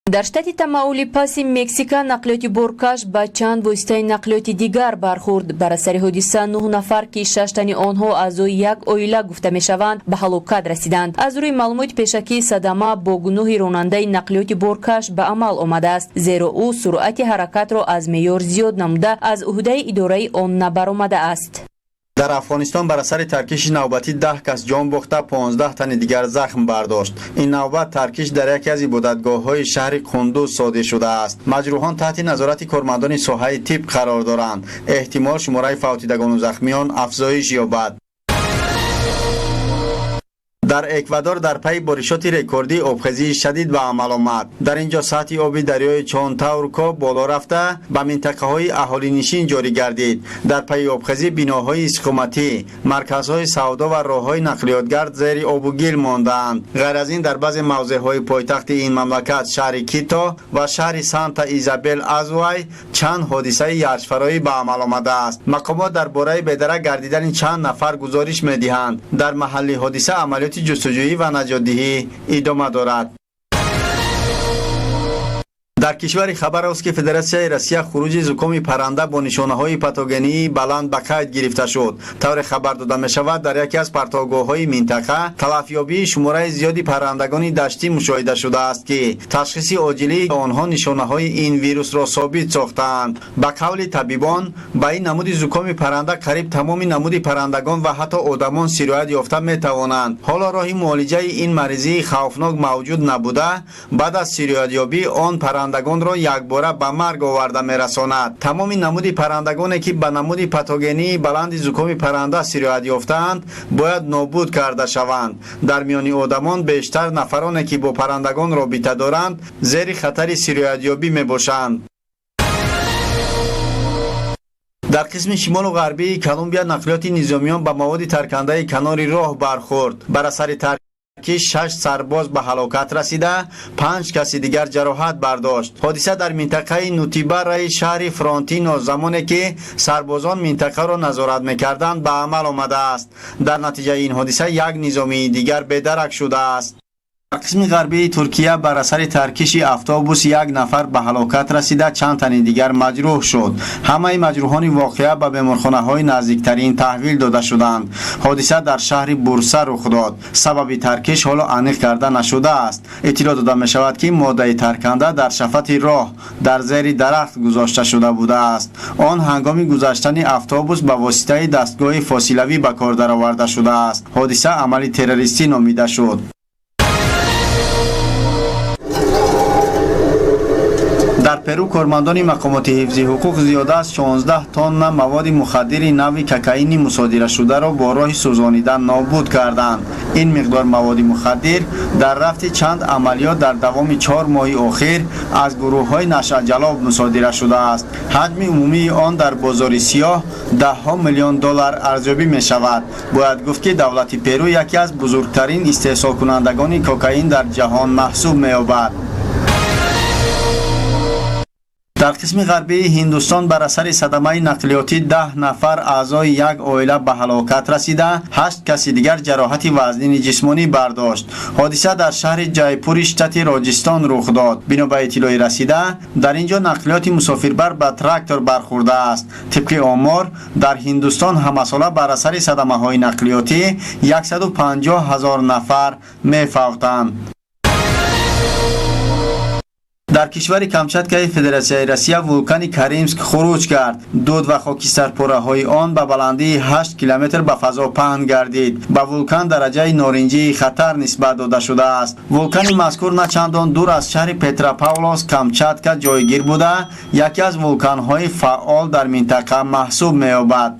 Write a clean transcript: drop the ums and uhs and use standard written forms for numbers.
Дар штати Тамаулипаси Мексика нақлиёти боркаш ба чанд воситаи нақлиёти дигар бархӯрд. Бар асари ҳодиса нӯҳ нафар, ки шаш тани онҳо аъзои як оила гуфта мешаванд, ба ҳалокат расиданд. Аз рӯи маълумоти пешакӣ, садама бо гуноҳи ронандаи нақлиёти боркаш ба амал омадааст, зеро ӯ суръати ҳаракатро аз меъёр зиёд намуда, аз уҳдаи идораи он набаромадааст. Дар Афғонистон бар асари таркиши навбатӣ 10 кас ҷон бохта, 15 тани дигар захм бардошт. Ин навбат таркиш дар яке аз ибодатгоҳҳои шаҳри Қундуз содир шудааст. Маҷрӯҳон таҳти назорати кормандони соҳаи тиб қарор доранд. Эҳтимол, шумораи фавтидагону захмиён афзоиш ёбад. Дар Эквадор дар пайи боришоти рекордӣ обхезии шадид ба амал омад. Дар ин ҷо сатҳи оби дарёи Чонтаурко боло рафта, ба минтақаҳои аҳолинишин ҷорӣ гардид. Дар пайи обхезӣ биноҳои истиқоматӣ, марказҳои савдо ва роҳҳои нақлиётгард зери обу гил мондаанд. Ғайр аз ин, дар баъзе мавзеъҳои пойтахти ин мамлакат, шаҳри Кито ва шаҳри Санта Изабел Азуай, чанд ҳодисаи ярчфароӣ ба амал омадааст. Мақомот дар бораи бедарак гардидани чанд нафар гузориш медиҳанд. Дар маҳалли ҳодиса амалиёти ҷустуҷӯӣ ва наҷотдиҳӣ идома дорад. Дар кишвари Хабаровски Федератсияи Россия хуруҷи зукоми парранда бо нишонаҳои патогении баланд ба қайд гирифта шуд. Тавре хабар дода мешавад, дар яке аз партовгоҳҳои минтақа талафёбии шумораи зиёди паррандагони даштӣ мушоҳида шудааст, ки ташхиси оҷилии онҳо нишонаҳои ин вирусро собит сохтаанд. Ба қавли табибон, ба ин намуди зукоми парранда қариб тамоми намуди паррандагон ва ҳатто одамон сироят ёфта метавонанд. Ҳоло роҳи муолиҷаи ин маризии хавфнок мавҷуд набуда, баъд аз сироятёбӣ он паррандагонро якбора ба марг оварда мерасонад. Тамоми намуди паррандагоне, ки ба намуди патогении баланди зукоми парранда сироят ёфтаанд, бояд нобуд карда шаванд. Дар миёни одамон бештар нафароне, ки бо паррандагон робита доранд, зери хатари сироятёбӣ мебошанд. Дар қисми шимолу ғарбии Колумбия нақлиёти низомиён ба маводи таркандаи канори роҳ бархӯрд. Бар асари таркиш шаш сарбоз ба ҳалокат расида, панҷ каси дигар ҷароҳат бардошт. Ҳодиса дар минтақаи Нутибараи шаҳри Фронтино, замоне ки сарбозон минтақаро назорат мекарданд, ба амал омадааст. Дар натиҷаи ин ҳодиса як низомии дигар бедарак шудааст. Дар қисми ғарбии Туркия бар асари таркиши автобус як нафар ба ҳалокат расида, чанд тани дигар маҷрӯҳ шуд. Ҳамаи маҷрӯҳони воқеа ба беморхонаҳои наздиктарин таҳвил дода шуданд. Ҳодиса дар шаҳри Бурса рух дод. Сабаби таркиш ҳоло аниқ карда нашудааст. Иттилоъ дода мешавад, ки моддаи тарканда дар шафати роҳ дар зери дарахт гузошта шуда будааст. Он ҳангоми гузаштани автобус ба воситаи дастгоҳи фосилавӣ ба кор дароварда шудааст. Ҳодиса амали террористӣ номида шуд. Дар Перу кормандони мақомоти ҳифзи ҳуқуқ зиёда аз 16 тонна маводи мухаддири нави кокаини мусодирашударо бо роҳи сӯзонидан нобуд карданд. Ин миқдор маводи мухаддир дар рафти чанд амалиёт дар давоми 4 моҳи охир аз гурӯҳҳои нашъаҷалоб мусодира шудааст. Ҳаҷми умумии он дар бозори сиёҳ даҳҳо миллион доллар арзёбӣ мешавад. Бояд гуфт, ки давлати Перу яке аз бузургтарин истеҳсолкунандагони кокаин дар ҷаҳон маҳсуб меёбад. Дар қисми ғарбии Ҳиндустон бар асари садамаи нақлиётӣ 10 нафар аъзои як оила ба ҳалокат расида, ҳашт каси дигар ҷароҳати вазнини ҷисмонӣ бардошт. Ҳодиса дар шаҳри Ҷайпури штати Роҷистон рух дод. Бино ба иттилои расида, дар ин ҷо нақлиёти мусофирбар ба трактор бархӯрдааст. Тибқи омор, дар Ҳиндустон ҳамасола бар асари садамаҳои нақлиётӣ 150 ҳазор нафар мефавтанд. Дар кишвари Камчаткаи Федератсияи Россия вулкани Каримск хуруҷ кард. Дуд ва хокистарпораҳои он ба баландии 8 километр ба фазо паҳн гардид. Ба вулкан дараҷаи норинҷии хатар нисбат дода шудааст. Вулкани мазкур на чандон дур аз шаҳри Петропавловск Камчатка ҷойгир буда, яке аз вулканҳои фаъол дар минтақа маҳсуб меёбад.